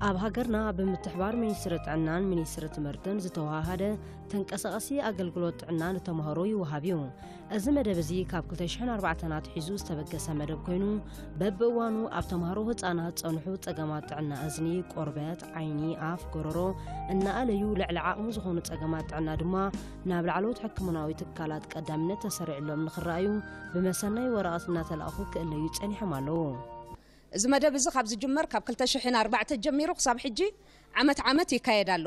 ኣብ ሃገርና ብምትሕባር ሚኒስትሪ ጥዕናን ሚኒስትሪ ትምህርትን ዝተወሃሃደ ተንቀሳቐሲ ኣገልግሎት ጥዕና ንተምሃሮ ይወሃብ እዩ። እዚ መደብ እዚ ካብ ክልተ ሽሕን ኣርባዕተን ኣትሒዙ ዝተበገሰ መደብ ኮይኑ፣ በብእዋኑ ኣብ ተምሃሮ ህጻናት ጸንሑ ጸገማት ጥዕና እዝኒ፣ ቆርበት፣ ዓይኒ፣ ኣፍ፣ ጎረሮ እናኣለዩ ልዕሊ ዓቕሚ ዝኾኑ ጸገማት ጥዕና ድማ ናብ ላዕለዎት ሕክምናዊ ትካላት ቀዳምነት ተሰሪዕሎም ንኽረኣዩ ብመሰናይ ወረቐት እናተላእኹ ክእለዩ ጸኒሖም ኣለዉ። እዚ መደብ እዚ ካብ ዝጅመር ካብ ክልተ ሽሕን ኣርባዕተ ጀሚሩ ክሳብ ሕጂ ዓመት ዓመት ይካየድ ኣሎ።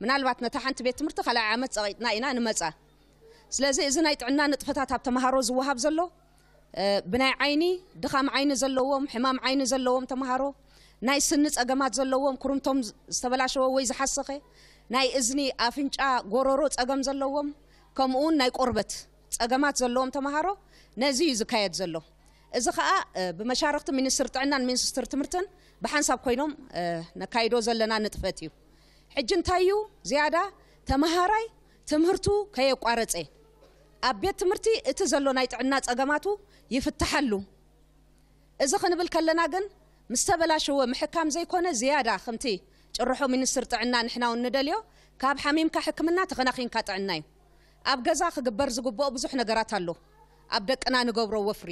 ምናልባት ነታ ሓንቲ ቤት ትምህርቲ ካልኣይ ዓመት ጸቒጥና ኢና ንመጻ። ስለዚ እዚ ናይ ጥዕና ንጥፈታት ኣብ ተምሃሮ ዝወሃብ ዘሎ፣ እ፣ ብናይ ዓይኒ፣ ድኻም ዓይኒ ዘለዎም፣ ሕማም ዓይኒ ዘለዎም ተምሃሮ፣ ናይ ስኒ ጸገማት ዘለዎም፣ ኩርምቶም ዝ-፣ ዝተበላሸወ ወይ ዝሓሰኸ፣ ናይ እዝኒ፣ ኣፍንጫ፣ ጎረሮ ጸገም ዘለዎም፣ ከምኡውን ናይ ቆርበት ጸገማት ዘለዎም ተምሃሮ ነዚ እዩ ዝካየድ ዘሎ። እዚ ኸኣ፣ እ፣ ብመሻርኽቲ ሚኒስትሪ ጥዕናን ሚኒስትሪ ትምህርትን ብሓንሳብ ኮይኖም፣ እ፣ ነካይዶ ዘለና ንጥፈት እዩ። ሕጂ እንታይ እዩ ዝያዳ? ተምሃራይ ትምህርቱ ከየቋረጸ ኣብ ቤት ትምህርቲ እቲ ዘሎ ናይ ጥዕና ጸገማቱ ይፍትሓሉ። እዚ ክንብል ከለና ግን ምስ ተበላሸወ ምሕካም ዘይኮነ ዝያዳ ከምቲ ጭርሖ ሚኒስትሪ ጥዕና ንሕና እውን ንደልዮ ካብ ሓሚምካ ሕክምና ተኸናኺንካ ጥዕና እዩ። ኣብ ገዛ ክግበር ዝግብኦ ብዙሕ ነገራት ኣሎ። ኣብ ደቅና ንገብሮ ወፍሪ።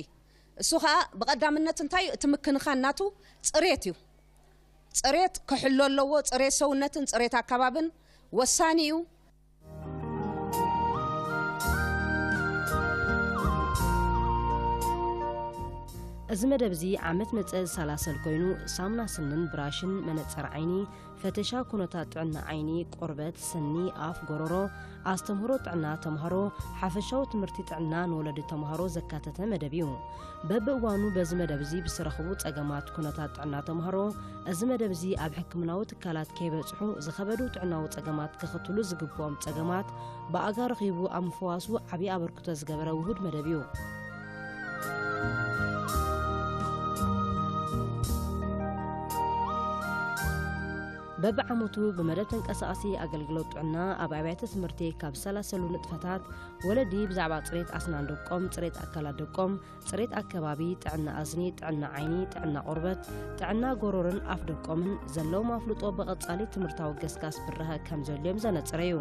እሱ ኸኣ ብቐዳምነት እንታይ እዩ? እቲ ምክንኻን ናቱ ጽሬት እዩ። ጽሬት ክሕሎ ኣለዎ። ጽሬት ሰውነትን ጽሬት ኣከባብን ወሳኒ እዩ። እዚ መደብ እዚ ዓመት መጸ ዝሰላሰል ኮይኑ፣ ሳሙና ስንን ብራሽን፣ መነጸር ዓይኒ፣ ፈተሻ ኩነታት ጥዕና ዓይኒ፣ ቆርበት፣ ስኒ፣ ኣፍ፣ ጎረሮ፣ ኣስተምህሮ ጥዕና ተምሃሮ፣ ሓፈሻዊ ትምህርቲ ጥዕና ንወለዲ ተምሃሮ ዘካተተ መደብ እዩ። በብእዋኑ በዚ መደብ እዚ ብዝተረኽቡ ጸገማት ኩነታት ጥዕና ተምሃሮ፣ እዚ መደብ እዚ ኣብ ሕክምናዊ ትካላት ከይበጽሑ ዝኸበዱ ጥዕናዊ ጸገማት ከኸትሉ ዝግብኦም ጸገማት ብኣጋ ረኺቡ ኣብ ምፍዋሱ ዓቢ ኣበርክቶ ዝገበረ ውሁድ መደብ እዩ። በብዓመቱ ብመደብ ተንቀሳቓሲ ኣገልግሎት ጥዕና ኣብ ኣብያተ ትምህርቲ ካብ ዝሰላሰሉ ንጥፈታት ወለዲ ብዛዕባ ጽሬት ኣስናን ደቆም፣ ጽሬት ኣካላት ደቆም፣ ጽሬት ኣከባቢ፣ ጥዕና ኣዝኒ፣ ጥዕና ዓይኒ፣ ጥዕና ቆርበት፣ ጥዕና ጎረሮን ኣፍ ደቆምን ዘለዎም ኣፍልጦ ብቐጻሊ ትምህርታዊ ገስጋስ ብራኸ ከም ዘድልዮም ዘነጸረ እዩ።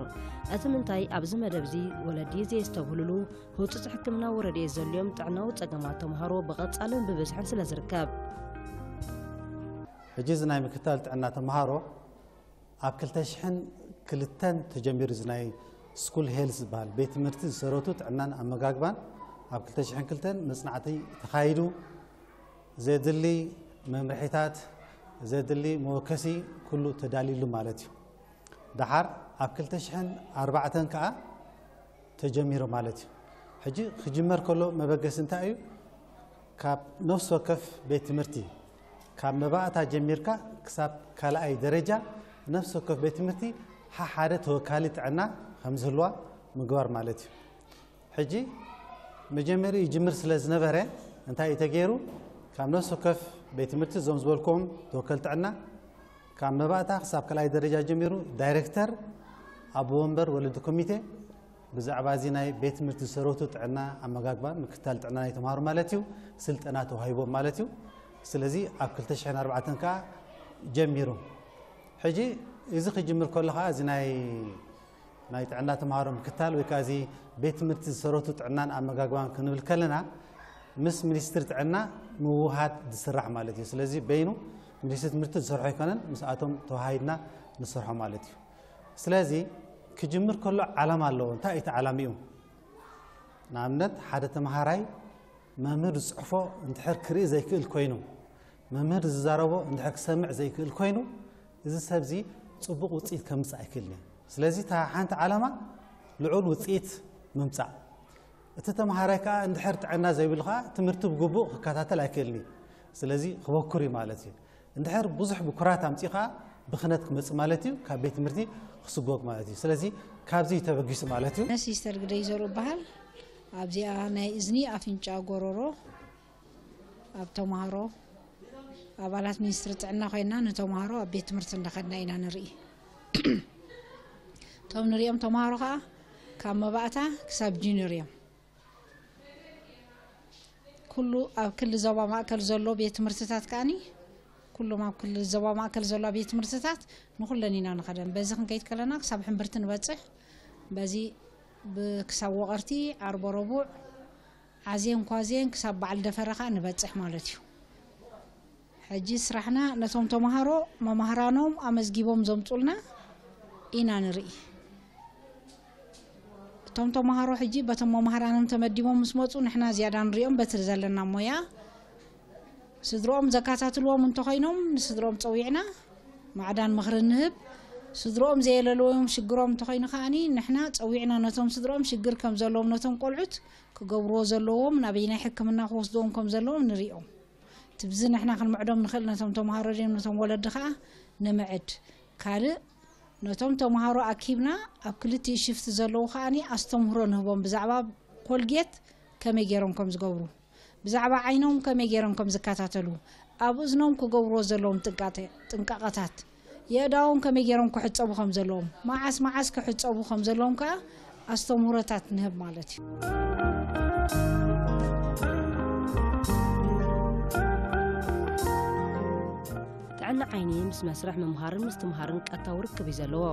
እቲ ምንታይ ኣብዚ መደብ እዚ ወለዲ ዘየስተብህሉሉ ህጹጽ ሕክምናዊ ረድኤት ዘድልዮም ጥዕናዊ ጸገማት ተምሃሮ ብቐጻልን ብብዝሕን ስለ ዝርከብ። ሕጂ እዚ ናይ ምክትታል ጥዕና ተምሃሮ ኣብ ክልተ ሽሕን ክልተን ተጀሚሩ፣ እዚ ናይ ስኩል ሄልዝ ዝበሃል ቤት ትምህርቲ ዝሰረቱ ጥዕናን ኣመጋግባን ኣብ ክልተ ሽሕን ክልተን መጽናዕቲ ተኻይዱ፣ ዘድሊ መምርሒታት፣ ዘድሊ መወከሲ ኩሉ ተዳልዩሉ ማለት እዩ። ደሓር ኣብ ክልተ ሽሕን ኣርባዕተን ከኣ ተጀሚሩ ማለት እዩ። ሕጂ ክጅመር ከሎ መበገሲ እንታይ እዩ? ካብ ነፍሲ ወከፍ ቤት ትምህርቲ፣ ካብ መባእታ ጀሚርካ ክሳብ ካልኣይ ደረጃ፣ ነፍሲ ወከፍ ቤት ትምህርቲ ሓሓደ ተወካሊ ጥዕና ከም ዝህልዋ ምግባር ማለት እዩ። ሕጂ መጀመሪ ይጅምር ስለ ዝነበረ እንታይ እዩ ተገይሩ? ካብ ነፍሲ ወከፍ ቤት ትምህርቲ እዞም ዝበልኩም ተወከል ጥዕና፣ ካብ መባእታ ክሳብ ካልኣይ ደረጃ ጀሚሩ ዳይሬክተር፣ ኣቦ ወንበር፣ ወለዲ ኮሚቴ ብዛዕባ እዚ ናይ ቤት ትምህርቲ ዝሰረቱ ጥዕና ኣመጋግባ ምክትታል ጥዕና ናይ ተምሃሮ ማለት እዩ ስልጠና ተዋሂቦም ማለት እዩ። ስለዚ ኣብ ክልተ ሽሕን ኣርባዕተን ከኣ ጀሚሩ። ሕጂ እዚ ክጅምር ከሎ ከኣ እዚ ናይ ናይ ጥዕና ተምሃሮ ምክትታል ወይ ከዓ እዚ ቤት ትምህርቲ ዝሰረቱ ጥዕናን ኣመጋግባን ክንብል ከለና ምስ ሚኒስትሪ ጥዕና ምውሃድ ዝስራሕ ማለት እዩ። ስለዚ በይኑ ሚኒስትሪ ትምህርቲ ዝሰርሖ ኣይኮነን፣ ምስኣቶም ተዋሃሂድና ንሰርሖ ማለት እዩ። ስለዚ ክጅምር ከሎ ዓላማ ኣለዎ። እንታይ እቲ ዓላምኡ? ንኣብነት ሓደ ተምሃራይ መምህር ዝፅሕፎ እንድሕር ክርኢ ዘይክእል ኮይኑ፣ መምህር ዝዛረቦ እንድሕር ክሰምዕ ዘይክእል ኮይኑ፣ እዚ ሰብ እዚ ፅቡቕ ውፅኢት ከምፅእ ኣይክእልን እዩ። ስለዚ እታ ሓንቲ ዓላማ ልዑል ውፅኢት ምምፃእ፣ እቲ ተምሃራይ ከዓ እንድሕር ጥዕና ዘይብሉ ከዓ ትምህርቲ ብግቡእ ክከታተል ኣይክእልን እዩ። ስለዚ ክበኩር እዩ ማለት እዩ። እንድሕር ብዙሕ ብኩራት ኣምፂኡ ከዓ ብኽነት ክመፅእ ማለት እዩ፣ ካብ ቤት ትምህርቲ ክስጎግ ማለት እዩ። ስለዚ ካብዚ እዩ ተበጊሱ ማለት እዩ። ሲስተር ግደይ ዘሩ እበሃል። ኣብዚኣ ናይ እዝኒ፣ ኣፍንጫ፣ ጎረሮ ኣብ ተምሃሮ ኣባላት ሚኒስትሪ ጥዕና ኮይና ንተምሃሮ ኣብ ቤት ትምህርቲ እንዳኸድና ኢና ንርኢ። እቶም ንሪኦም ተምሃሮ ከዓ ካብ መባእታ ክሳብ ጁኒር እዮም። ኩሉ ኣብ ክሊ ዞባ ማእከል ዘሎ ቤት ትምህርትታት ከኣኒ ኩሎም ኣብ ክልል ዞባ ማእከል ዘሎ ቤት ትምህርትታት ንኹለን ኢና ንኸደን። በዚ ክንከይድ ከለና ክሳብ ሕምብርቲ ንበጽሕ፣ በዚ ብ-፣ ክሳብ ወቐርቲ፣ ዓርቦ ረቡዕ፣ ዓዜን ኳዜን ክሳብ በዓል ደፈረ ኸኣ ንበጽሕ ማለት እዩ። ሕጂ ስራሕና ነቶም ተምሃሮ መማህራኖም ኣመዝጊቦም ዘምጹልና ኢና ንርኢ። እቶም ተምሃሮ ሕጂ በቶም መማህራኖም ተመዲቦም ምስ መጹ ንሕና ዝያዳ ንሪኦም በቲ ዘለና ሞያ። ስድርኦም ዘከታትልዎም እንተኾይኖም ንስድርኦም ጸዊዕና ማዕዳን ምኽሪ ንህብ። ስድርኦም ዘየለልዎም ሽግሮም እንተኾይኑ ከኣኒ ንሕና ጸዊዕና ነቶም ስድርኦም ሽግር ከም ዘለዎም ነቶም ቆልዑት ክገብርዎ ዘለዎም ናበይናይ ሕክምና ክወስድዎም ከም ዘለዎም ንሪኦም። ትብዚ ንሕና ክንምዕዶም ንኽእል ነቶም ተምሃሮ ድዮም ነቶም ወለዲ ከኣ ንምዕድ። ካልእ ነቶም ተምሃሮ ኣኪብና ኣብ ክልቲኡ ሽፍቲ ዘለዉ ከኣኒ ኣስተምህሮ ንህቦም ብዛዕባ ኮልጌት ከመይ ገይሮም ከም ዝገብሩ፣ ብዛዕባ ዓይኖም ከመይ ገይሮም ከም ዝከታተሉ፣ ኣብ እዝኖም ክገብርዎ ዘለዎም ጥንቃተ-፣ ጥንቃቐታት፣ የእዳዎም ከመይ ገይሮም ክሕጸቡ ከም ዘለዎም፣ መዓስ መዓስ ክሕጸቡ ከም ዘለዎም ከኣ ኣስተምህሮታት ንህብ ማለት እዩ። ጥዕና ዓይኒ ምስ መስርሕ ምምሃርን ምስትምሃርን ቀጥታዊ ርክብ እዩ ዘለዎ።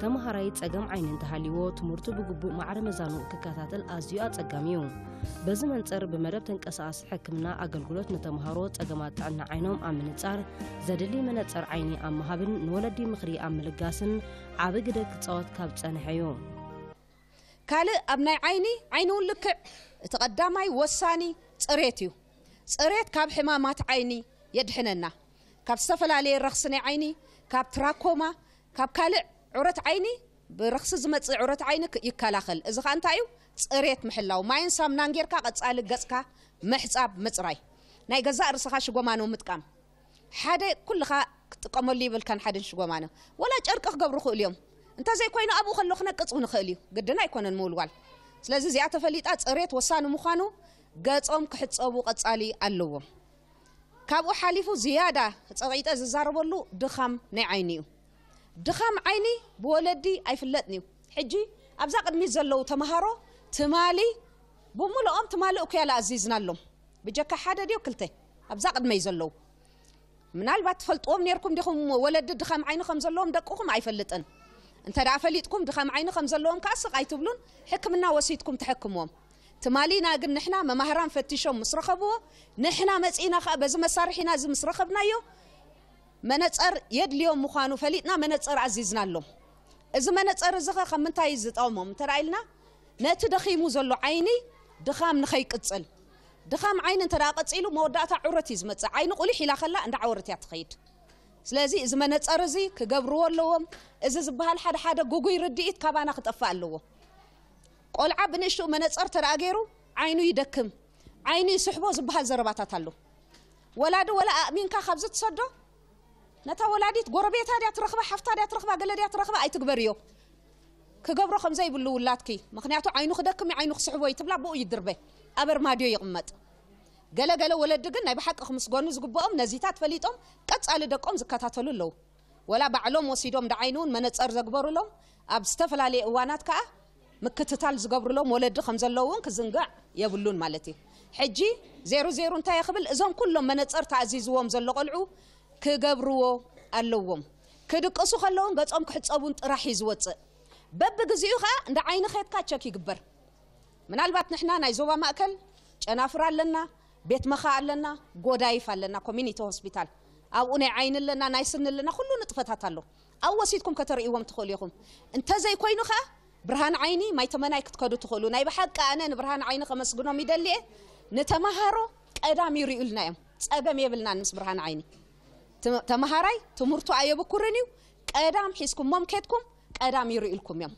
ተምሃራይ ጸገም ዓይኒ እንተሃልይዎ ትምህርቱ ብግቡእ ማዕረ መዛኑ ክከታተል ኣዝዩ ኣጸጋሚ እዩ። በዚ መንጽር ብመደብ ተንቀሳቓሲ ሕክምና ኣገልግሎት ንተምሃሮ ጸገማት ጥዕና ዓይኖም ኣብ ምንጻር ዘድሊ መነጸር ዓይኒ ኣብ ምሃብን ንወለዲ ምኽሪ ኣብ ምልጋስን ዓቢ ግደ ክጻወት ካብ ዝጸንሐ እዩ። ካልእ ኣብ ናይ ዓይኒ፣ ዓይኒ እውን ልክዕ እቲ ቀዳማይ ወሳኒ ጽሬት እዩ። ጽሬት ካብ ሕማማት ዓይኒ የድሕነና። ካብ ዝተፈላለየ ረኽሲ ናይ ዓይኒ፣ ካብ ትራኮማ፣ ካብ ካልእ ዑረት ዓይኒ፣ ብረኽሲ ዝመጽእ ዑረት ዓይኒ ክ-፣ ይከላኸል። እዚ ኸኣ እንታይ እዩ? ጽሬት ምሕላው። ማይን ሳምናን ጌርካ ቀጻሊ ገጽካ ምሕጻብ፣ ምጽራይ። ናይ ገዛእ ርእስኻ ሽጎማኖ ምጥቃም። ሓደ ኩልኻ ክትጥቀመሉ ይብልካን ሓደን ሽጎማኖ። ወላ ጨርቂ ክገብሩ ይኽእሉ እዮም። እንተዘይኮይኑ ኣብኡ ከሎ ክነቅጽ እውን ይኽእል እዩ። ግድን ኣይኮነን ምውልዋል። ስለዚ እዚኣ ተፈሊጣ ጽሬት ወሳኒ ምዃኑ ገጾም ክሕጸቡ ቀጻሊ ኣለዎም። ካብኡ ሓሊፉ ዝያዳ ጸቒጠ ዝዛረበሉ ድኻም ናይ ዓይኒ እዩ። ድኻም ዓይኒ ብወለዲ ኣይፍለጥን እዩ። ሕጂ ኣብዛ ቅድሚት ዘለዉ ተምሃሮ ትማሊ ብምልኦም ትማሊ እኩያላ ኣዚዝናሎም። ብጀካ ሓደ ድዩ ክልተ ኣብዛ ቅድመይ ዘለዉ። ምናልባት ትፈልጥዎም ኔርኩም ዲኹም ወለዲ ድኻም ዓይኒ ከም ዘለዎም ደቅኹም ኣይፈልጥን። እንተ ደኣ ፈሊጥኩም ድኻም ዓይኒ ከም ዘለዎም ከኣ ስቕ ኣይትብሉን፣ ሕክምና ወሲድኩም ተሐክምዎም። ትማሊና ግን ንሕና መማህራን ፈቲሾም ምስ ረኸብዎ፣ ንሕና መጺእና ከኣ በዚ መሳርሒና እዚ ምስ ረኸብናዮ፣ መነጸር የድልዮም ምዃኑ ፈሊጥና መነጸር ኣዚዝናሎም። እዚ መነጸር እዚ ኸ ካብ ምንታይ እዩ ዝጠቕሞም እንተ ደኣ ኢልና፣ ነቲ ደኺሙ ዘሎ ዓይኒ ድኻም ንኸይቅጽል። ድኻም ዓይኒ እንተ ደኣ ቀጺሉ መወዳእታ ዑረት እዩ ዝመጽእ። ዓይኒ ቁሊሕ ኢላ ከላ እንዳ ዓወረት እያ ትኸይድ። ስለዚ እዚ መነጸር እዚ ክገብርዎ ኣለዎም። እዚ ዝበሃል ሓደ ሓደ ግጉይ ርድኢት ካባና ክጠፍእ ኣለዎ። ቆልዓ ብንእሽትኡ መነጸር ተደኣ ገይሩ ዓይኑ ይደክም፣ ዓይኑ ይስሕቦ ዝበሃል ዘረባታት ኣሎ። ወላዲ ወላ ኣእሚንካ ካብዚ ትሰዶ፣ ነታ ወላዲት ጎረቤታ ድያ ትረኽባ፣ ሓፍታ ድያ ትረኽባ፣ ገለ ድያ ትረኽባ፣ ኣይትግበርዮ። ክገብሮ ከም ዘይብሉ ውላድኪ፣ ምኽንያቱ ዓይኑ ክደክም እዩ፣ ዓይኑ ክስሕቦ እዩ ትብላ፣ ብኡ ይድርበ፣ ኣብ ኣርማድዮ ይቕመጥ። ገለ ገለ ወለዲ ግን ናይ ብሓቂ ክምስገኑ ዝግብኦም ነዚታት ፈሊጦም ቀጻሊ ደቆም ዝከታተሉ ኣለዉ። ወላ ባዕሎም ወሲዶም ደዓይኒ እውን መነጸር ዘግበሩሎም ኣብ ዝተፈላለየ እዋናት ከኣ ምክትታል ዝገብሩሎም ወለዲ ከም ዘለዉ እውን ክዝንጋዕ የብሉን ማለት እዩ። ሕጂ ዜሩ ዜሩ እንታይ እየ ክብል፣ እዞም ኩሎም መነጸር ተኣዚዝዎም ዘሎ ቆልዑ ክገብርዎ ኣለዎም። ክድቅሱ ከለውን ገጾም ክሕጸቡን ጥራሕ እዩ ዝወጽእ። በብግዚኡ ከኣ እንዳ ዓይኒ ኸድካ ቸክ ይግበር። ምናልባት ንሕና ናይ ዞባ ማእከል ጨናፍር ኣለና፣ ቤት መኻ ኣለና፣ ጎዳይፍ ኣለና፣ ኮሚኒቲ ሆስፒታል። ኣብኡ ናይ ዓይኒ ኣለና፣ ናይ ስኒ ኣለና፣ ኩሉ ንጥፈታት ኣሎ። ኣብ ወሲድኩም ከተርእይዎም ትኽእሉ ኢኹም። እንተዘይኮይኑ ከኣ ብርሃን ዓይኒ ማይ ተመናይ ክትከዱ ትኽእሉ። ናይ ብሓቂ ኣነ ንብርሃን ዓይኒ ከመስግኖም ይደሊ እየ። ንተመሃሮ ቀዳም ይርእዩልና እዮም። ጸገም የብልናን ምስ ብርሃን ዓይኒ። ተ-፣ ተመሃራይ ትምህርቱ ኣየብኩርን እዩ። ቀዳም ሒዝኩሞም ኬድኩም ቀዳም ይርእዩልኩም እዮም።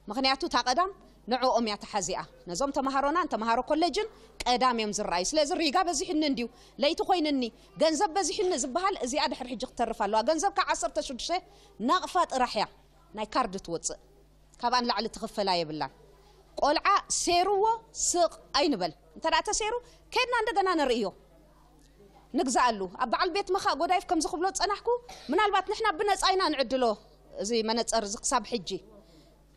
ምኽንያቱ እታ ቀዳም ንዕኦም እያ ተሓዚኣ። ነዞም ተመሃሮናን ተመሃሮ ኮሌጅን ቀዳም እዮም ዝረኣዩ። ስለዚ ሪጋ በዚሑኒ እንድዩ፣ ለይቲ ኮይኑኒ፣ ገንዘብ በዚሑኒ ዝበሃል እዚኣ ድሕሪ ሕጂ ክትተርፍ ኣለዋ። ገንዘብ ከዓ ዓሰርተ ሽዱሽተ ናቕፋ ጥራሕ እያ ናይ ካርድ ትወፅእ። ካብኣ ንላዕሊ ትኽፈላ የብላን። ቆልዓ ሴርዎ ስቕ ኣይንበል። እንተ ደኣ ተሴሩ ከድና እንደገና ንርእዮ። ንግዛኣሉ። ኣብ በዓል ቤት መኻእ ጎዳይፍ ከምዚ ክብሎ ዝጸናሕኩ፣ ምናልባት ንሕና ብነጻ ኢና ንዕድሎ እዚ መነጸር እዚ ክሳብ ሕጂ።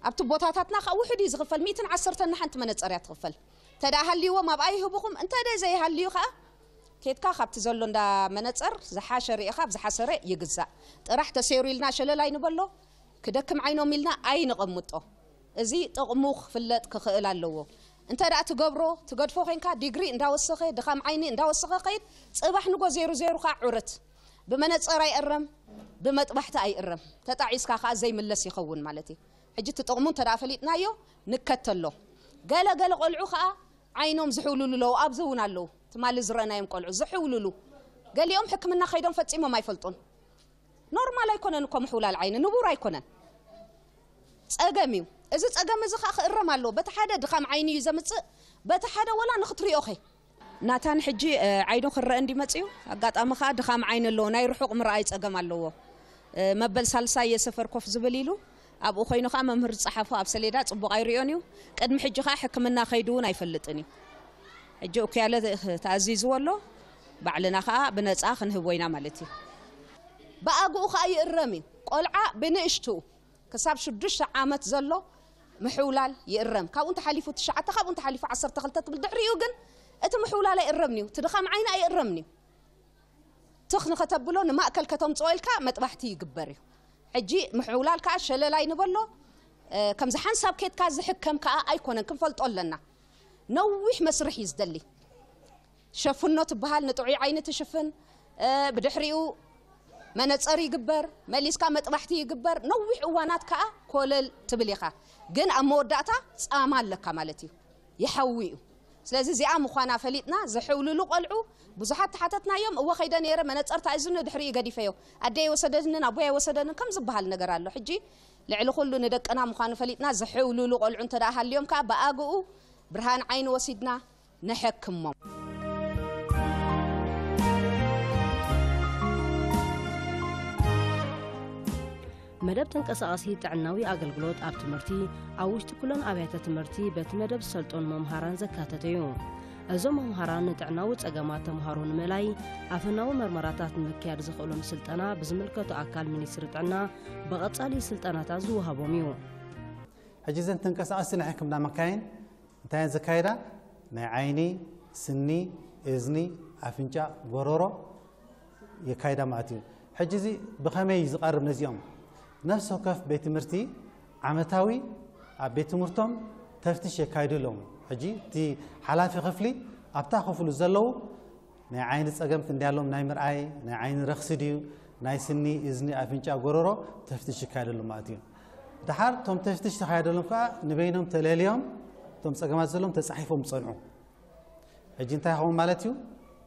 ኣብቲ ቦታታትና ከኣ ውሑድ እዩ ዝኽፈል፣ ሚእትን ዓሰርተን ንሓንቲ መነጸር እያ ትኽፈል። እንተ ደኣ ሃልይዎም ኣብኣ ይህቡኹም፣ እንተ ደኣ ዘይሃልዩ ከኣ ኬድካ ካብቲ ዘሎ እንዳ መነጸር ዝሓሸ ርኢኻ ኣብ ዝሓሰረ ይግዛእ። ጥራሕ ተሰይሩ ኢልና ሸለል ኣይንበሎ፣ ክደክም ዓይኖም ኢልና ኣይንቐምጦ። እዚ ጥቕሙ ክፍለጥ ክኽእል ኣለዎ። እንተ ደኣ ትገብሮ፣ ትገድፎ ኾይንካ ዲግሪ እንዳወሰኸ፣ ድኻም ዓይኒ እንዳወሰኸ ኸይድ፣ ጽባሕ ንጎ ዜሩ ዜሩ ኸኣ ዑረት። ብመነጸር ኣይእረም፣ ብመጥባሕቲ ኣይእረም። ተጣዒስካ ኸኣ ዘይምለስ ይኸውን ማለት እዩ። ሕጂ እቲ ጥቕሙ እንተ ደኣ ፈሊጥናዮ፣ ንከተሎ። ገለ ገለ ቆልዑ ኸኣ ዓይኖም ዝሕውልሉ ኣለዉ፣ ኣብዚ እውን ኣለዉ። ትማሊ ዝረኣናዮም ቆልዑ ዝሕውልሉ። ገሊኦም ሕክምና ከይዶም ፈጺሞም ኣይፈልጡን። ኖርማል ኣይኮነን እኮ ምሕውላል ዓይኒ፣ ንቡር ኣይኮነን። ጸገም እዩ። እዚ ጸገም እዚ ኸኣ ክእረም ኣለዎ። በቲ ሓደ ድኻም ዓይኒ እዩ ዘምጽእ፣ በቲ ሓደ ወላ ንኽትሪኦ ኸ። ናታን ሕጂ፣ እ፣ ዓይኑ ክረአ እንዲ መጽዩ፣ ኣጋጣሚ ኸኣ ድኻም ዓይኒ ኣለዎ፣ ናይ ርሑቕ ምርኣይ ጸገም ኣለዎ። እ፣ መበል ሳልሳይ እየ ሰፈር ኮፍ ዝብል ኢሉ፣ ኣብኡ ኮይኑ ኸኣ መምህር ዝጸሓፎ ኣብ ሰሌዳ ጽቡቕ ኣይርእዮን እዩ። ቅድሚ ሕጂ ኸኣ ሕክምና ከይዱ እውን ኣይፈልጥን እዩ። ሕጂ ኡክያለ ተኣዚዝዎ ኣሎ፣ ባዕልና ኸኣ ብነጻ ክንህቦ ኢና ማለት እዩ። ብኣግኡ ኸኣ ይእረም እዩ። ቆልዓ ብንእሽትኡ ክሳብ ሽዱሽተ ዓመት ዘሎ ምሕውላል ይእረም። ካብኡ እንተሓሊፉ ትሽዓተ፣ ካብኡ እንተሓሊፉ ዓሰርተ ክልተ ትብል፣ ድሕሪኡ ግን እቲ ምሕውላል ኣይእረምን እዩ። እቲ ድኻም ዓይኒ ኣይእረምን እዩ። ትኽ ንኸተብሎ ንማእከል ከተምጽኦ ኢልካ መጥባሕቲ ይግበር እዩ። ሕጂ ምሕውላል ከኣ ሸለል ኣይንበሎ፣ እ፣ ከምዚ ሓንሳብ ኬድካ ዝሕከም ከኣ ኣይኮነን፣ ክንፈልጦ ኣለና። ነዊሕ መስርሕ እዩ ዝደሊ። ሸፍኖ ትበሃል ንጥዑይ ዓይኒ ትሽፍን፣ እ፣ ብድሕሪኡ መነጸር ይግበር፣ መሊስካ መጥባሕቲ ይግበር፣ ነዊሕ እዋናት ከኣ ኮለል ትብል ኢኻ። ግን ኣብ መወዳእታ ጻማ ኣለካ ማለት እዩ። ይሓዊ እዩ። ስለዚ እዚኣ ምዃና ፈሊጥና ዝሕውልሉ ቆልዑ ብዙሓት ተሓተትናዮም። እወ ከይደ ነይረ፣ መነጸር ተኣዚዙኒ፣ ድሕሪኡ ገዲፈዮ። ኣደይ ኣይወሰደንን ኣቦይ ኣይወሰደንን ከም ዝበሃል ነገር ኣሎ። ሕጂ ልዕሊ ኩሉ ንደቅና ምዃኑ ፈሊጥና ዝሕውልሉ ቆልዑ እንተ ደኣ ሃልዮም ከኣ ብኣግኡ ብርሃን ዓይኒ ወሲድና ነሐክሞም። መደብ ተንቀሳቓሲ ጥዕናዊ ኣገልግሎት ኣብ ትምህርቲ ኣብ ውሽጢ ኩለን ኣብያተ ትምህርቲ በቲ መደብ ዝሰልጠኑ መምሃራን ዘካተተ እዩ። እዞም መምሃራን ንጥዕናዊ ጸገማት ተምሃሮ ንምእላይ ኣፈናዊ መርመራታት ንምክያድ ዘኽእሎም ስልጠና ብዝምልከቶ ኣካል ሚኒስትሪ ጥዕና ብቐጻሊ ስልጠናታት ዝወሃቦም እዩ። ሕጂ እዘን ተንቀሳቐስቲ ናይ ሕክምና መካይን እንታይ እየን ዘካይዳ? ናይ ዓይኒ፣ ስኒ፣ እዝኒ፣ ኣፍንጫ፣ ጎረሮ የካይዳ ማለት እዩ። ሕጂ እዚ ብኸመይ እዩ ዝቐርብ ነዚኦም? ነፍሲ ወከፍ ቤት ትምህርቲ ዓመታዊ ኣብ ቤት ትምህርቶም ተፍትሽ የካይዱ ኣለዎም። ሕጂ እቲ ሓላፊ ክፍሊ ኣብታ ክፍሉ ዘለዉ ናይ ዓይኒ ጸገምቲ እንድያሎም ናይ ምርኣይ፣ ናይ ዓይኒ ረኽሲ ድዩ፣ ናይ ስኒ፣ እዝኒ፣ ኣፍንጫ፣ ጎረሮ ተፍትሽ ይካየደሎም ማለት እዩ። ደሓር እቶም ተፍትሽ ተኻየደሎም ከኣ ንበይኖም ተለልዮም እቶም ጸገማት ዘለዎም ተጻሒፎም ይጸንሑ። ሕጂ እንታይ ይኸውን ማለት እዩ?